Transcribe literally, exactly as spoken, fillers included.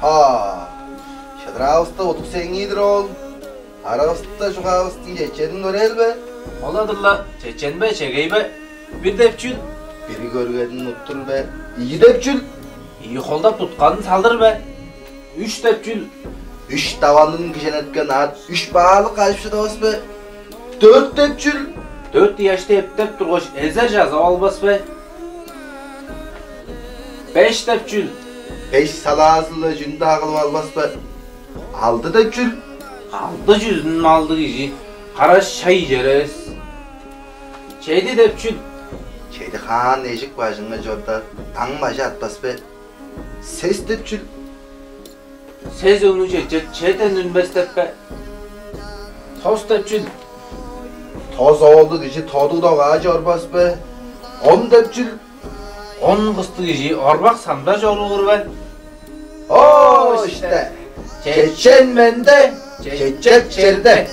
Ха, шыдыраавыста удук сеңии-дир ол. Аравыста чугаавыстың чеченин көрээр бе? Ол-ла-дыр-ла, чечен бе, чегей бе? Бир деп чүл? Бир көргенин уттур бе? Ийи деп чүл? Ийи холдап тутканын салыр бе? Үш деп чүл? Үш даванын киженеткен аът үш баалык кажып шыдавас бе? Дөрт деп чүл? Дөрт ыяшты эптеп тургаш, эзер чазап албас бе? Беш деп чүл? Беш салаазы-ла чүнү-даа кылып албас бе? Алды деп чүл? Алды чүзүн малдыг кижи караш чай ижер эвес. Чеди деп чүл? Чеди хаан эжик бажыңга чорда, даң бажы атпас бе? Сес деп чүл? Сес өңнүг чечек чеден үнмес деп бе? Тос деп чүл? Тос оолдуг кижи тодуг догаа чорбас бе? Он деп чүл? Он кыстыг кижи орбак самда чоруур бе? Оо, иште, чечен менде, чечек черде.